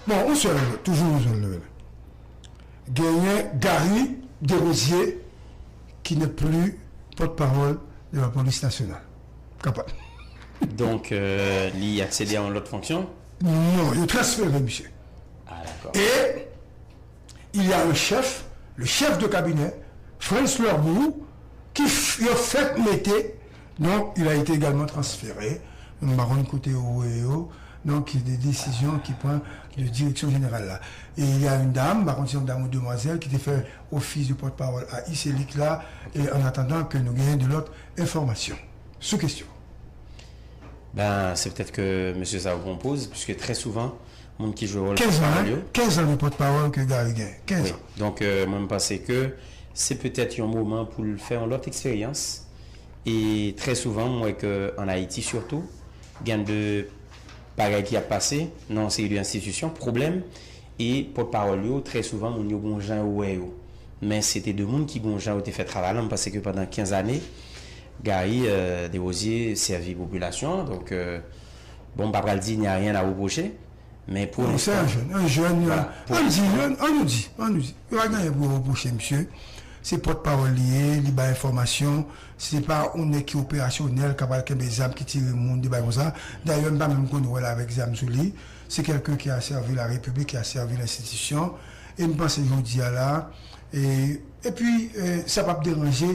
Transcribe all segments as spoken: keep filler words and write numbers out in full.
Bon, yon sèl, toujou yon sèl nouvèl. Genyen Gary Desrosiers, qui n'est plus porte-parole de la police nationale. Kapab. Donk, euh, li aksede a yon lòt fonksyon? Non, yo transfere misye. Ah, dakò. Et il y a un chef, le chef de cabinet, Frantz Leurbourg, ki f- yo fèk mete, donc il a été également transféré. M pa konn kote yo voye yo. Donc, il y a des décisions qui prend de direction générale là. Et il y a une dame, m pa konn si se yon dam ou demwazèl, ki te fè ofis de porte-parole a Iselik la, et en attendant que nous gagnions de l'autre information. Sou kesyon. Ben, se petèt ke mesye sa yo pran poz, puiske trè souvan, moun ki jwe wòl Kenz an, pòtpawòl yo. Kenz an de pòtpawòl ke Gary gen. Kenz Wi. An. Donk, euh, mwen, m panse ke se petèt yon moman pou l fè yon lòt eksperyans. E trè souvan, m wè ke ann Ayiti sitou, gen de bagay ki ap pase nan yon seri de enstitisyon, pwoblèm, e pòtpawòl yo, trè souvan, moun yo gon jan yo wè yo. Men se te de moun ki gon jan yo te fè travay la. M panse ke pandan kenz ane, Gary euh, Desrosiers sèvi popilasyon an. Donk, euh, bon, m pa pral di ni a ryen a repwoche, men pou Non, se yon lenstan, jèn, yon jèn, Voilà. an di, an nou di, an nou di. Yo pa gen anyen pou yo repwoche misye. Se pòtpawòl li ye, li bay enfòmasyon. Se pa yon nèg ki operasyonèl, k ap al kenbe zam, ki tire moun, de bagay konsa. Dayè, m pa menm konn wè l avèk zam sou li. Se quelqu'un qui a servi la République, qui a servi l'institution. E m panse jodi a la, e, epi, e, sa p ap deranje,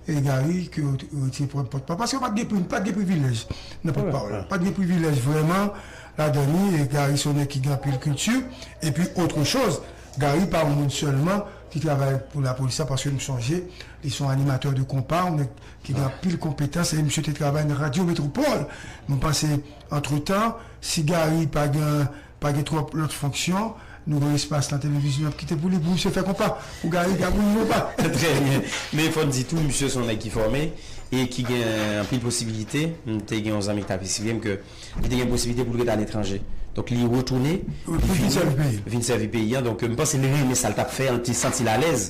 e, Gary, ke yo, yo retire pòtpawòl. Paske pa t gen pri- pa t gen privilèj nan pòtpawòl la. Pa t gen privilèj vrèman ladan li. E Gary se yon nèg ki gen anpil kilti. Epi, autre chose, Gary pa yon moun sèlman ki travay pou lapolis la, paske m sonje, li se yon animatè de konpa, yon nèg ki gen anpil konpetans, e misye te travay nan Radyo Metwopòl. Mwen panse, antretan, si Gary pa gen, pa gen twòp lòt fonksyon, nou gen espas nan televizyon, n ap kite pou li, pou misye fè konpa, pou Gary ka pou li konpa. Trè byen. Men fò n di tou, misye se yon nèg ki fòme e ki gen anpil posibilite. M te gen yon zanmi ki t ap eksplike m ke li te gen posibilite pou l ret aletranje. Donk, li retounen, Wi, pou vin sèvi peyi. Vin sèvi peyi an. Donk, m panse li renmen sa l t ap fè, li te santi l alèz.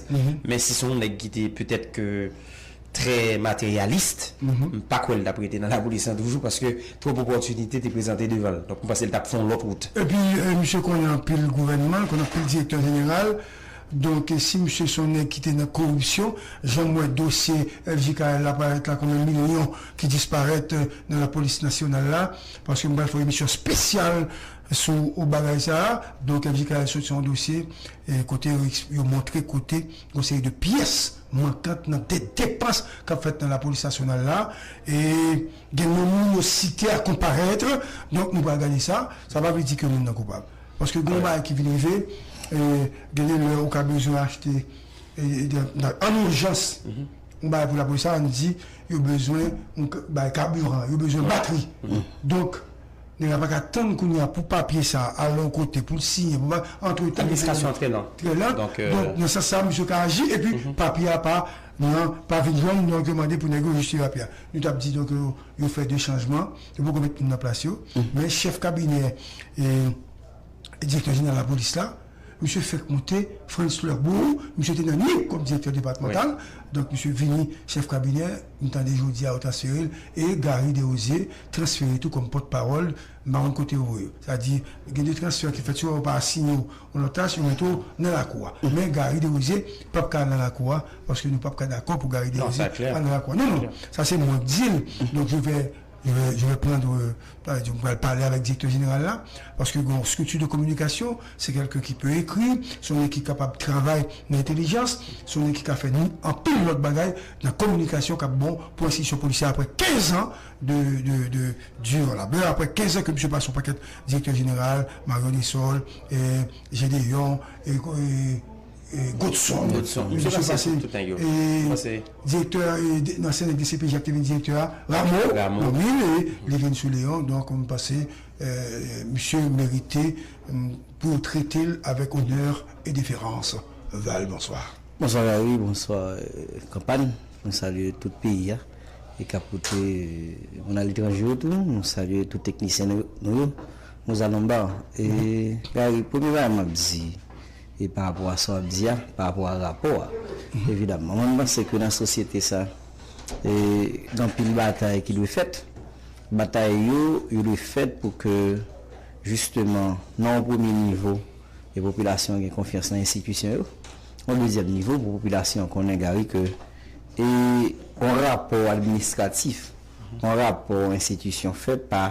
Men si se yon nèg ki te petèt ke trè materyalis, m pa kwè l t ap rete nan lapolis lan toujou, paske twòp opòtinite te prezante devan l. Donk, m panse l t ap fè yon lòt wout. Epi, e, misye konnen anpil gouvènman, konnen anpil direktè jeneral. Donk, e, si misye se yon nèg ki te nan koripsyon, jan m wè dosye F J K L la parèt la, konbyen milyon ki disparèt, e, nan lapolis nasyonal la, paske m pral fè yon emisyon espesyal sou bagay sa a. Donk, F J K L sot se yon dosye, e, kote yo, yo montre kote yon seri de pyès mankan nan de depans k ap fèt nan lapolis nasyonal la. E gen non moun yo site a konparèt. Donk, nou pral gade sa. Sa pa vle di ke moun nan koupab. Paske gen yon bagay ki vin rive, e, gen de lè ou ka bezwen achte, e, de- nan- an ijans, yon bagay pou lapolis la, ann di, yo bezwen yon k- bay kabiran, yo bezwen batri. Donk, nèg la pa ka tann kounye a pou papye sa al yon kote, pou l siyen, pou pa- antretan. Administrasyon an trè lan. Trè lan. Donk, euh, Donk, nan sans sa, misye ka aji, epi papye a pa, non, pa vin jwenn, donk yo mande pou nèg yo jistifye papye a. Nou t ap di, donk, yo, yo fè de chanjman, yo poko met moun nan plas yo, men chèf kabinè, e, direktè jeneral lapolis la, misye fèk moute, Frantz Leurbourg, misye te nan nip kòm direktè depatmantal, donk misye vini chèf kabinè, m tande jodi a yo transfere l, e Gary Desrosiers transfere tou kòm pòtpawòl, m pa konn kote yo voye yo. Sa di, gen de transfè ki fèt, si yo pa asiyen w yon lòt tach, yo mete w nan lakou a. Men Gary Desrosiers p ap ka al nan lakou a, paske nou p ap ka dakò pou Gary Non, sa Desrosiers klè. al nan lakou a. Non, non, sa se mwen k di l. Donk, je vais, je vais, je vais prendre, euh, pa- je vais parler avec directeur général la, paske gen yon strikti de kominikasyon, se kèlken ki pe ekri, se yon nèg ki kapab travay nan entèlijans, se yon nèg ki ka fè nou anpil lòt bagay nan kominikasyon k ap bon pou enstitisyon polisyè apre kenz an de, de, de, durant la. Ben, apre kenz an ke misye pase yon pakèt direktè jeneral, Marion Dessol, e, Gédéon, e, e, e, Godson. Godson. Misye Misye pase pase, tout nèg yo. e, Pase direktè, e, de- nan C N F D C P J a ki te vin direktè a, Rameau, Rameau. Rameau, e, li vin sou Leon, donk, m panse, e, misye merite, m, pou yo trete l avèk onè e deferans. Val, bonswa. Bonswa Gary, bonswa, euh, Kanpàn. Nou salye tout peyi a e k ap koute, euh, moun aletranje yo tou. Nou salye tout teknisyen nou, nou yo. Mozanonba. E Gary, premye bagay m ap di, e pa rapò a sa w ap di a, pa rapò a rapò a, evidamman. Mwen, m panse ke nan sosyete sa, e gen anpil batay ki dwe fèt. Batay yo, yo dwe fèt pou ke, jisteman, nan yon premye nivo, e popilasyon an gen konfyans nan enstitisyon yo. Yon dezyèm nivo, pou popilasyon an konnen, Gary, ke e yon rapò administratif, yon rapò enstitisyon fè pa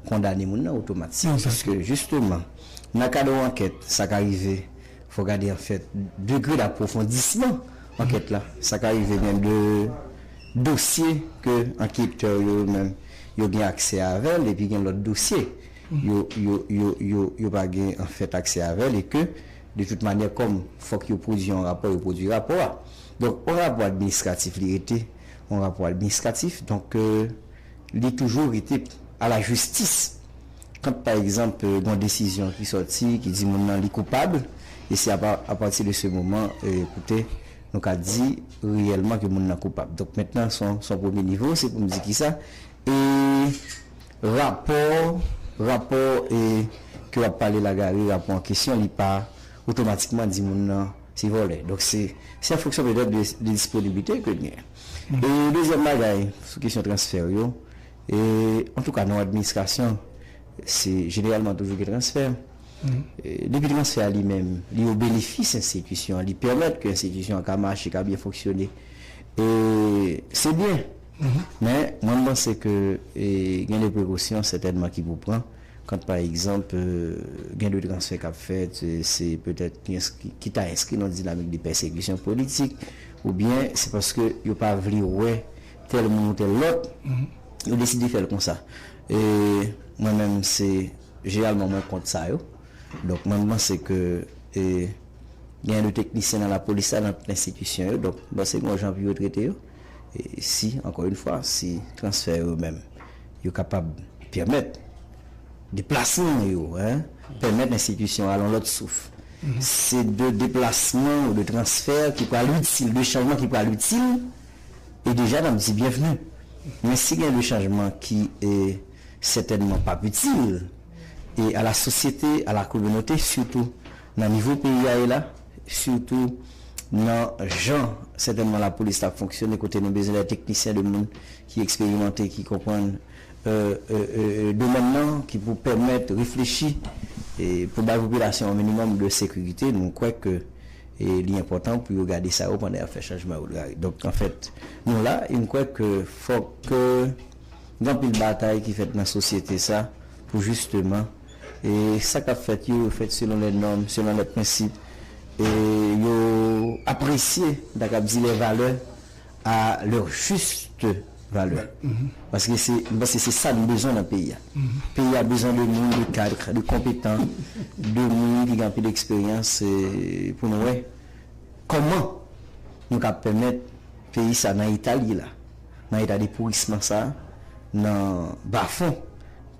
kondane moun nan otomatik. Paske, jisteman, nan kad yon ankèt, sa ka rive, fò gade, anfèt, degre dapwofondisman ankèt la. Sa ka rive gen de dosye ke anketè yo menm, yo gen aksè avè l, epi gen lòt dosye yo, yo, yo, yo, yo pa gen, anfèt, aksè avè l, e ke, de tout manyè, kòm fòk yo pwodui yon rapò, yo pwodui rapò a. Donk, yon rapò administratif, li rete yon rapò administratif. Donk, euh, li toujou rete a la jistis. Kan, pa egzanp, euh, gen yon desizyon ki sòti, ki di moun nan li koupab, e se apa, apati de se moman, euh, koute, nou ka di reyèlman ke moun nan koupab. Donk, mentnan, se yon, se yon premye nivo, se pou m di kisa. E rapò, rapò, e ke w ap pale la, Gary, rapò an kesyon, li pa otomatikman di moun nan se vòlè. Donk, se, se an fonksyon petèt de, de disponiblite ke l genyen. E dezyèm bagay, sou kesyon transfè yo, e, antouka, nan yon administrasyon, se jeneralman toujou gen transfè. E, depi transfè a li menm, li o benefis enstitisyon an, li pèmèt ke enstitisyon an ka mache, ka byen fonksyone. E, se byen. Men, mwen, m panse ke, e, gen de prekosyon, sètènman, ki pou pran. Kan, pa egzanp, euh, gen de transfè k ap fèt, euh, se petèt ki enskri, ki ta enskri nan dinamik de pèsekisyon politik, oubyen se paske yo pa vle wè tèl moun ou tèl lòt, yo deside fè l konsa. E mwen menm, se jeneralman mwen kont sa yo. Donk, mwen, m panse ke, e, gen de teknisyen nan lapolis la, nan tout enstitisyon yo. Donk, m panse gen yon jan pou yo trete yo. E si, ankò yon fwa, si transfè yo menm, yo kapab pèmèt deplasman yo, en, pèmèt enstitisyon al yon lòt souf. Se de deplasman ou de transfè ki pral itil, de chanjman ki pral itil, e deja, n ap di byenvni. Men si gen de chanjman ki, e, sètènman p ap itil, e a la sosyete, a la kominote, sitou nan nivo peyi a ye la, sitou nan jan, sètènman, lapolis la ap fonksyone, kote nou bezwen de teknisyen, de moun ki eksperimante, ki konprann, euh, euh, euh, euh, domèn nan, ki pou pèmèt reflechi, e pou bay popilasyon yon minimòm de sekirite, nou kwè ke, e, li enpòtan pou yo gade sa yo pandan y ap fè chanjman yo, Gary. Donk, anfèt, nou la, e m kwè ke fòk, euh, gen anpil batay ki fèt nan sosyete sa pou jisteman, e sa k ap fèt yo, yo fèt selon lè nòm, selon lè prensip, e yo apresye, m ta kab di, lè valè a lè jis valè. Paske se, m panse se sa nou bezwen nan peyi a. Peyi a bezwen de moun, de kad, de konpetan, de moun ki gen anpil eksperyans, e pou nou wè kòman nou ka pèmèt peyi sa nan eta l ye la, nan eta de pourisman sa, nan bafon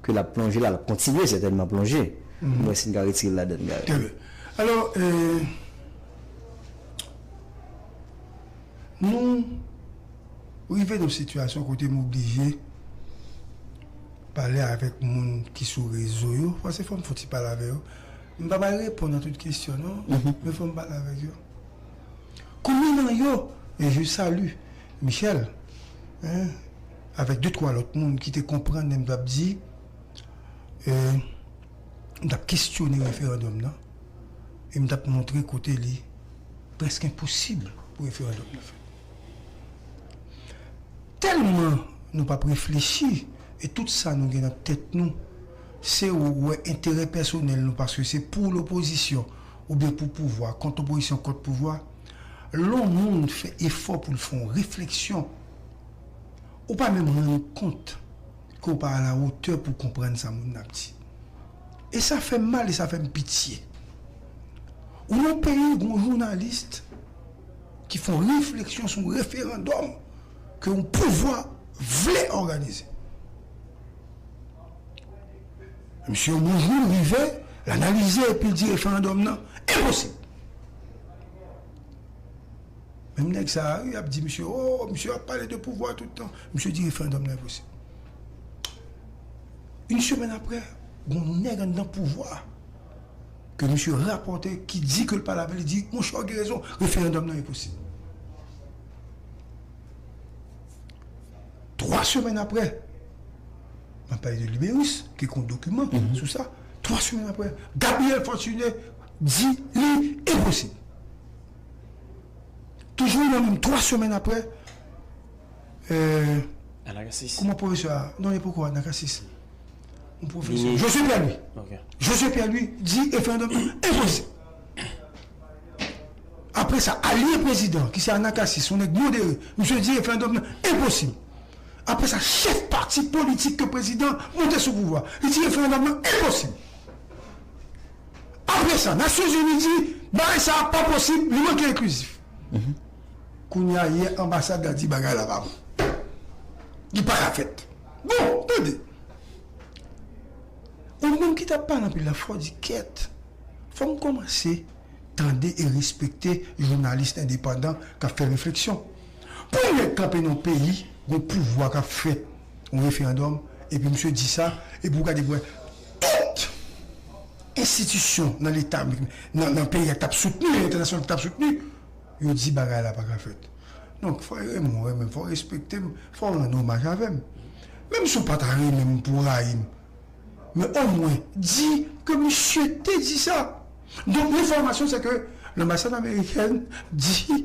ke l ap plonje la, l ap kontinye sètènman plonje. Mwen, si n ka retire l ladan, Gary. Trè byen. Alò, euh, nou rive nan sitiyasyon kote m oblije pale avèk moun ki sou rezo yo, paske fò m fon ti pale avè yo. M pa pral reponn a tout kesyon, non, men fò m pale avèk yo. Konbyen nan yo, e je salue Michel, hein, avèk de twa lòt moun ki te konprann lè m t ap di, e, m t ap kesyone referandòm nan, e m t ap montre kote li prèske enposib pou referandòm nan fèt. Tèlman nou p ap reflechi, e tout sa nou gen nan tèt nou, se wè enterè pèsonèl nou, paske se pou lopozisyon oubyen pou pouvwa, kont lopozisyon, kont pouvwa. Lè yon moun fè efò pou l fè yon refleksyon, ou pa menm rann ou kont ke w pa alawotè pou konprann sa moun nan ap di. E sa fè m mal, e sa fè m pitye. Ou nan yon peyi, gen yon jounalis ki fè yon refleksyon sou yon referandòm ke yon pouvwa vle òganize. Misye, yon bon jou, l rive, l analize, epi l di referandòm nan enposib. Menm nèg sa a, wi, ap di misye, oh, misye ap pale de pouvwa tout tan. Misye di referandòm nan enposib. Yon semèn apre, gon nèg anndan pouvwa ke misye rapòte, ki di ke l pale avè l, li di, monchè, w gen rezon, referandòm nan enposib. Twa semèn apre, m ap pale de Liberis, ki gon dokiman sou sa. Twa semèn apre, Gabriel Fortuné, di li enposib. Toujou nan menm twa semèn apre, euh, Anacasis. Kòman pwofesè a? Non, li poko Anacasis. Yon pwofesè. Josué Pierre-Louis. Ok. Josué Pierre-Louis di referandòm nan enposib. Apre sa, alye prezidan, ki se Anacasis, yon nèg modere, misye di referandòm nan enposib. Apre sa, chèf pati politik ke prezidan monte sou pouvwa, li di referandòm nan enposib. Apre sa, Nasyonzini di bagay sa a pa posib, li manke enklizif. Kounye a, yè anbasad la di bagay la pa bon. Li pa ka fèt. Bon, tande. Ou menm ki t ap pale anpil la, fò w di kèt. Fò m kòmanse tande e respekte jounalis endepandan k ap fè refleksyon. Pou yon nèg kanpe nan yon peyi, gon pouvwa k ap fèt, yon referandòm, epi misye di sa, epi w gade pou wè tout enstitisyon nan Leta, nan, nan peyi a k t ap soutni, entènasyonal ki t ap soutni, yo di bagay la pa ka fèt. Donk, frè Raymond, renmen, fò w respekte m, fò w rann omaj avè m. Menm si w pa ta renmen m pou w rayi m, men omwen, di ke misye te di sa. Donk, lenfòmasyon, se ke lanbasad amerikèn di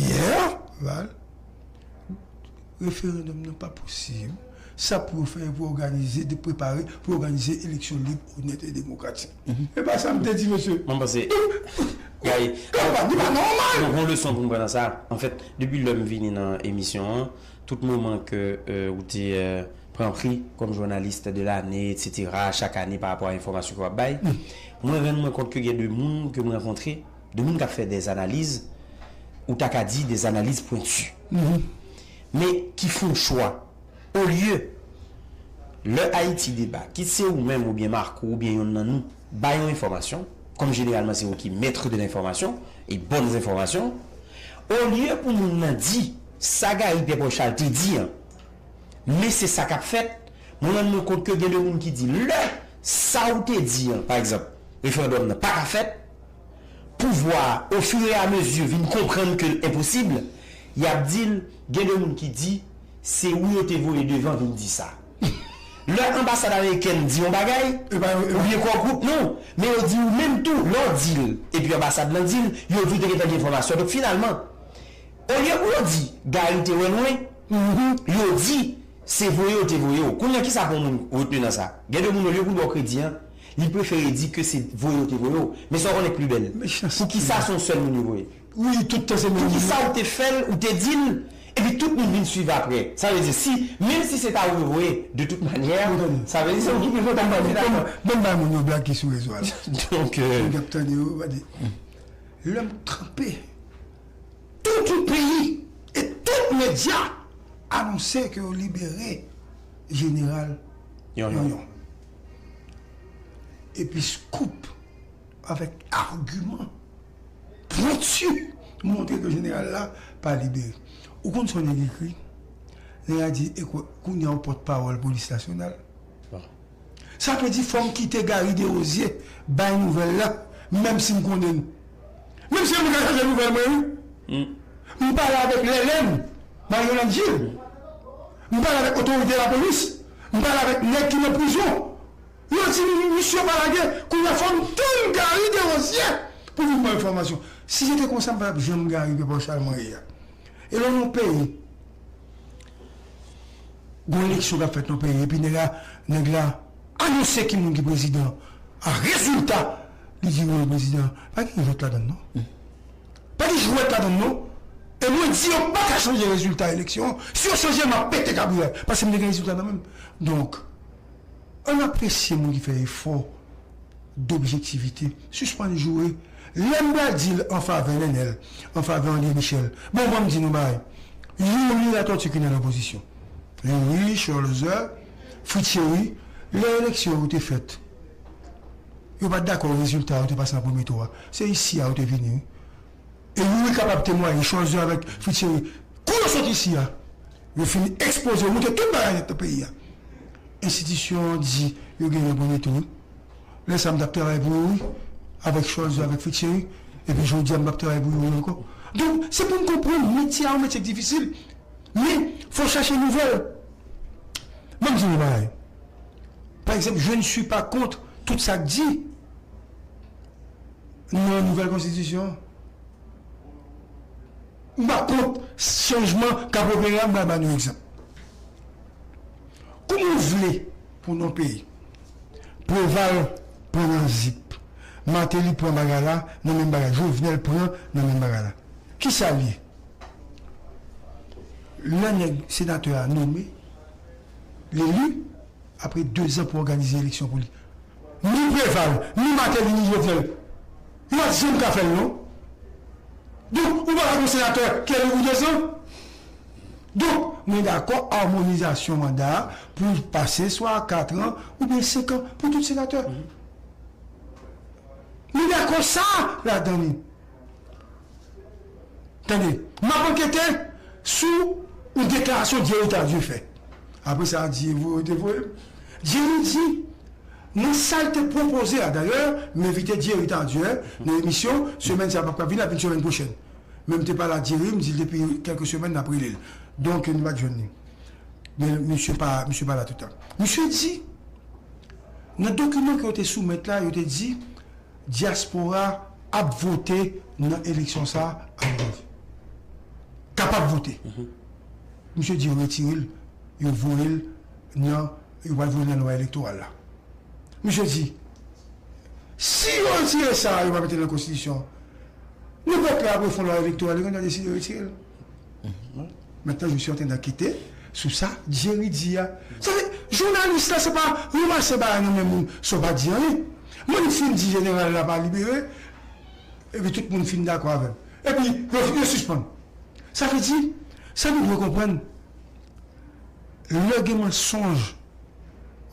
yè, Val, referandòm nan pa posib. Sa pou yo fè pou òganize, de prepare, pou òganize eleksyon lib, onèt e demokratik. E pa sa m te di, mesye. Mwen panse, Guy, li pa nòmal. Bon, bon leson pou m pran nan sa. Anfèt, depi lè m vini nan emisyon an, tout moman ke euh, ou te euh, pran pri kòm jounalis de lane, etsetera, chak ane pa rapò a enfòmasyon ke w ap bay, mwen rann mwen kont ke gen de moun ke m rankontre, de moun k ap fè de analiz, ou ta ka di de analiz pwenti, men ki fè yon chwa. Olye, lè Ayiti Deba, kit se ou menm oubyen Marco oubyen yonn nan nou, bay yon enfòmasyon, kòm jeneralman se ou ki maître de l'information, e bonnes informations, olye pou moun nan di sa Gary Pierre Paul Charles te di an, men se sa k ap fèt, mwen rann mwen kont ke gen de moun ki di lè sa ou te di an, pa egzanp, referandòm nan pa ka fèt, pouvwa a, ofiramezi, vin konprann ke l enposib, y ap di l, gen de moun ki di, se ou yo te voye devan vin di sa. Lè anbasad amerikèn di yon bagay, oubyen kò gwoup nou, men yo di ou menm tou, lè w di l, epi anbasad lan di l, yo di w te gentan gen enfòmasyon. Donk, finalman, olye pou yo di, Gary te wè lwen, yo di, se voye yo te voye w. Kounye a, kisa pou yon moun retni nan sa? Gen de moun, olye pou l ba w kredi an, li prefere di ke se voye yo te voye w. Men sa w konnen k pi bèl. Poukisa se yon sèl moun yo voye? Wi, tout tan se menm moun. Poukisa ou te fè l, ou te di l, epi tout moun vin swiv apre? Sa vle di, si, menm si se ta ou yo voye, de tout manyè, sa vle di se ou ki pi fò ta pale. Bon, bon, bay moun yo blag ki sou rezo a la. Donk, euh, moun k ap tande yo, gade. Lè m kanpe, tout yon peyi e tout medya anonse ke yo libere Jeneral Yonyon. Epi Scoop, avèk agiman pwenti, montre ke jeneral la pa libere. Ou konn sa yon nèg ekri? Nèg la di, e kounye a w pòtpawòl polis nasyonal. Sa vle di fò m kite Gary Desrosiers bay nouvèl la, menm si m konnen l. Menm si m ka chache nouvèl mwen, wi. M pale avèk Lèlèn, Mario Landil. M pale avèk otorite lapolis. M pale avèk nèg ki nan prizon. Yo di m misye pa lage, kounye a fò m tann Gary Desrosiers pou vin ban enfòmasyon. Si se te konsa, m pa t ap janm Gary Pierre Paul Charles mwen ye a. E lè yon peyi, gon eleksyon k ap fèt nan peyi, epi nèg la, nèg la anonse ki moun ki prezidan, a rezilta, li di wi, prezidan, pa gen jwèt ladann non. Pa gen jwèt ladann non. E mwen di yo pa ka chanje rezilta eleksyon. Si yo chanje, m ap pete kabriyay. Paske m te gen rezilta nan men m. Donk, ann apresye moun ki fè efò d'objektivite. Sispann joure. Lè m pral di l an favè Nènèl, an favè André Michel, bon, ban m di nou bagay. Youri Latortue ki nan lopozisyon. Youri, Cholzer, Fritz Chéry, lè eleksyon yo te fèt, yo pa t dakò rezilta yo te pase nan premye tou a. Se isi a yo te vini, wi. E Youri kapab temwaye, Cholzer avèk Fritz Chéry, kou yo sot isi a, yo fin ekspoze, yo montre tout bagay nèt nan peyi a. Enstitisyon an di yo genyen premye tou, wi. Lè sa a, m t ap travay pou Youri, avèk Cholzer, avèk Fritz Chéry, epi jodi a, m p ap travay pou Youri ankò. Donk, se pou n konprann, metye a, yon metye k difisil. Men, fò w chache nouvèl. Ban m di nou yon bagay. Pa egzanp, je ne suis pas contre tout sa k di. nan nouvèl konstitisyon. M pa kont chanjman k ap opere a, m pral ba nou egzanp. Kòman w vle pou nan peyi? Preval pran nan zip. Martelly pran bagay la nan menm bagay. Jovenel pran nan menm bagay la. Kisa l ye? Lè nèg senatè a nome, l eli, apre de zan pou òganize eleksyon pou li. Ni Preval, ni Martelly, ni Jovenel, yo pa t janm ka fè l non. Donk, ou pa ka gon senatè ki eli pou de zan. Donk, mwen dakò amonizasyon manda a pou l pase swa a kat an oubyen senk an pou tout senatè. Mwen dakò sa ladan li. Tande, m ap ankete sou yon deklarasyon Jerry Tardieu fè. Apre sa, Jerry voye, te voye. Jerry di, nan sa l te pwopoze a, dayè, m envite Jerry Tardieu nan emisyon, semèn sa a p ap ka vin, l ap vin semèn pwochèn. Men m te pale ak Jerry, m di l depi kèlke semèn n ap rele l. Donk, nou pa t jwenn li. Men misye pa, misye pa la toutan. Misye di, nan dokiman ke yo te soumèt la, yo te di, dyaspora ap vote nan eleksyon sa a, k ap ap vote. Misye di yo retire l, yo voye l nan, yo pral voye l nan lwa elektoral la. Misye di, si yo retire sa, yo pa mete l nan konstitisyon, nenpòt lè ap refè yon lwa elektoral, yo konn deside retire l. Maintenant, je suis en train d'enquêter sou sa Jerry di a. Sa vle, jounalis la, se pa ranmase bagay nan men moun san w pa di anyen. Mwen m fin di jeneral la pa libere, epi tout moun fin dakò avè m. Epi, yo, yo sispann. Sa vle di, sa nou dwe konprann, lè gen mansonj,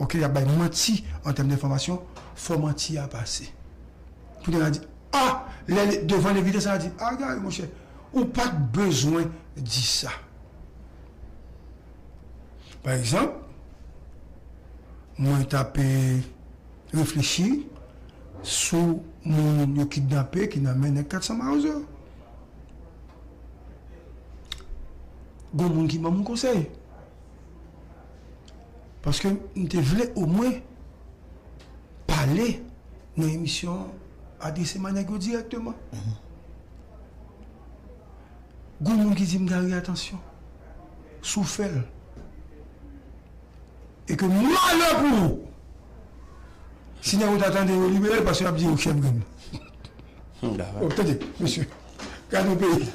oke, y ap bay manti an tèm de enfòmasyon, fò manti a pase. Pou nèg la di, a, lè li devan levidans, sa di, a, Gary, monchè, ou pa t bezwen di sa. Pa egzanp, mwen t ap, eh, reflechi sou moun yo kidnape ki nan men nèg kat san Mawozo. Gon moun ki ban m konsèy. Paske m te vle omwen pale nan emisyon an, adrese manèg yo dirèkteman. Gon moun ki di m, Gary, atansyon, si w fè l, e ke malè pou ou, si nèg yo ta tande yo libere l, paske y ap di yo chèf gang. Oh, tande, mesye, gade yon peyi.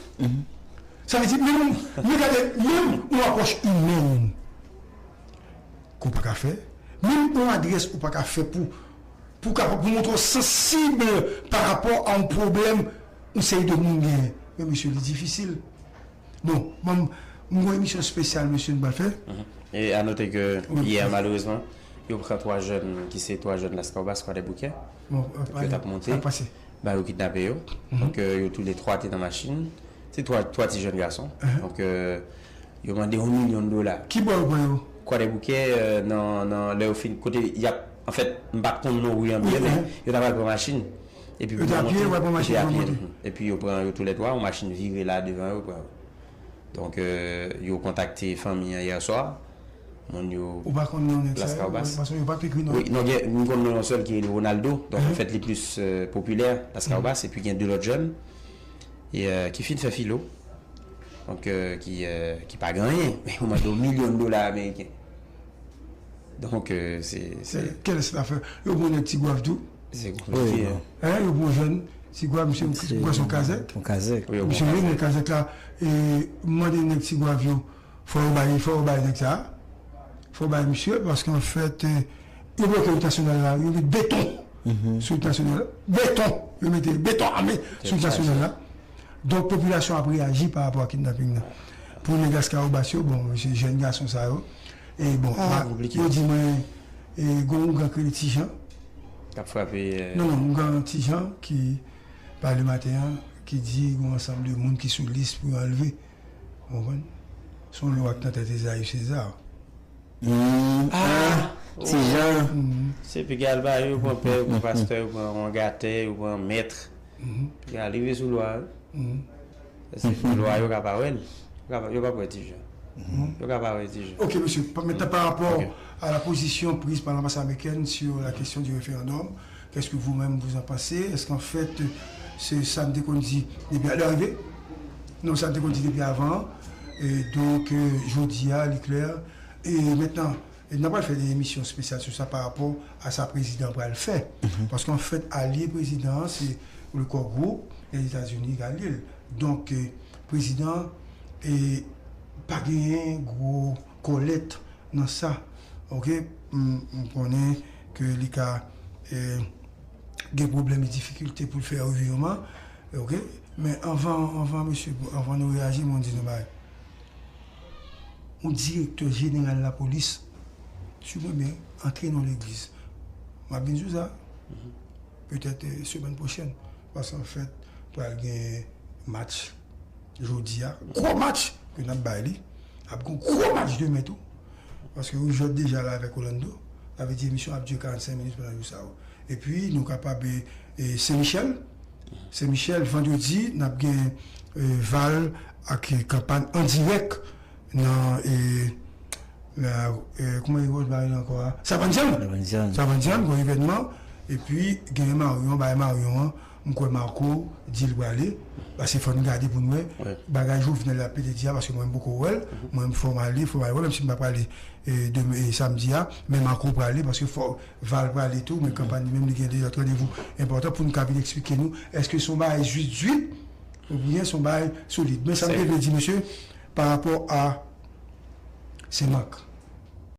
Sa vle di, menm, men gade, menm yon apwòch imèn ke w pa ka fè, menm yon adrès ou pa ka fè pou, pou kapab, pou montre w sansib pa rapò a yon pwoblèm yon seri de moun genyen. Men mesye, li difisil. Bon, m, m gon emisyon espesyal, mesye, nou pral fè. E a note ke yè, malerezman, yo pran twa jèn ki se twa jèn Laskawobas, Kwadèboukè. Bon, yo t ap monte, ba yo kidnape yo. Donk, euh, yo toulètwa te nan machin. Se twa, twa ti jèn gason. Donk, euh, yo mande yon milyon dola. Ki bò yo pran yo? Kwadèboukè, euh, nan, nan, lè yo fin, kote y ap, anfèt, m pa t konn non ri an byen, men yo ta pral pran machin. Epi yo te a pye, yo pral pran machin pou yo monte. Epi yo pran yo toulètwa, yon machin vire la devan yo, pran yo. Donk, euh, yo kontakte fanmi an yè swa. Moun yo. Ou pa konn non nèg sa yo? Paske yo pa t ekri non. Wi, non, gen, m konn non yon sèl ki rele Ronaldo. Donk, anfèt, li plis, euh, popilè, Laskawobas, epi gen de lòt jèn, e, euh, ki fin fè filo. Donk, euh, ki, euh, ki pa gen anyen. Men yo mande yon milyon dola ameriken. Donk, euh, se, se... Kèlès la fè? Yo pran nèg Tigwav tou. Se konplike, hein. Hein, yo pran jèn Tigwav, misye, misye pran son kazèk. Yon kazèk. Wi, yo pran kazèk. Misye rele kazèk la, e mande nèg Tigwav yo, fò yo bay, fò yo bay nèg sa. Fò yo bay misye, paske anfèt, eh, yo bloke wout nasyonal la, yo met beton sou wout nasyonal la. Beton! Yo mete beton ame sou wout nasyonal la. Donk, popilasyon ap reyaji pa rapò a kidnaping nan. Pou nèg Laskawobas yo, bon, se jèn gason sa yo. E bon, yo di mwen, e, gon ougan ki rele Ti Jan. K ap frape, euh, non, non, ougan Ti Jan ki pale maten an, ki di gon ansanm de moun ki sou lis pou yo anlve. Ou konprann? Se yon lwa k nan tèt Ezayi Seza. Hmm, ah, Ti Jan. Se piga l ba yo, yo pran pè, yo pran pastè, yo pran angatè, yo pran mèt. Piga l rive sou lwa, wi. Paske lwa yo ka pa wè l. Yo ka pa, yo pa wè Ti Jan. Yo ka pa wè Ti Jan. Ok, monsieur. Pa- Maintenant, par rapport à la position prise par l'ambassade américaine sur la question du référendum, qu'est-ce que vous-même vous en pensez? Est-ce qu'en fait, Se sa n te konn di depi lè rive. Non, sa n te konn di depi avan. E donk, euh, jodi a, li klè. E mentnan, e n ap pral fè de emisyon espesyal sou sa pa rapò a sa prezidan pral fè. Paske anfèt, alye prezidan an, se le core group, Lèzetazini k alye l. Donk, euh, prezidan, e pa genyen gwo kòlèt nan sa. Oke, m, m konnen ke li ka, eh, gen pwoblèm e difikilte pou l fè revirman. Oke, men anvan, anvan, mesye, anvan nou reyaji, mwen di nou bagay. Yon direktè jeneral lapolis, si mwen byen, antre nan legliz. M ap vin sou sa. Petèt, eh, semèn pwochèn. Paske anfèt, pral gen match jodi a. Gwo match ke n ap bay li. Ap gen gwo match demen tou. Paske Rouge Vert deja la avèk Orlando. Sa vle di emisyon ap dire karannsenk minit pandan jou sa yo. Epi nou kapab, eh, eh, Sen Michèl. Sen Michèl, vandredi, n ap gen, eh, Val ak, eh, Kanpàn an dirèk nan, eh, nan, eh, kòman e rele ankò a? Savann Dyann. Savann Dyann. Savann Dyann, gwo evènman. Epi gen Marion, bay Marion an, m kwè Marco di l prale. Paske fò n gade pou n wè. Bagay Jovenel la pede di a, paske mwen m poko wè l. Mwen m fò m ale, fò m ale wè, menm si m pa prale, eh, demen, eh, samdi a. Men Marco prale, paske fò Val prale tou, men Kanpàn li menm li gen de lòt randevou enpòtan pou n ka vin eksplike nou, èske se yon bagay zwit zwit, oubyen se yon bagay solid. Men sa m te vle di, mesye, pa rapò a Senmak.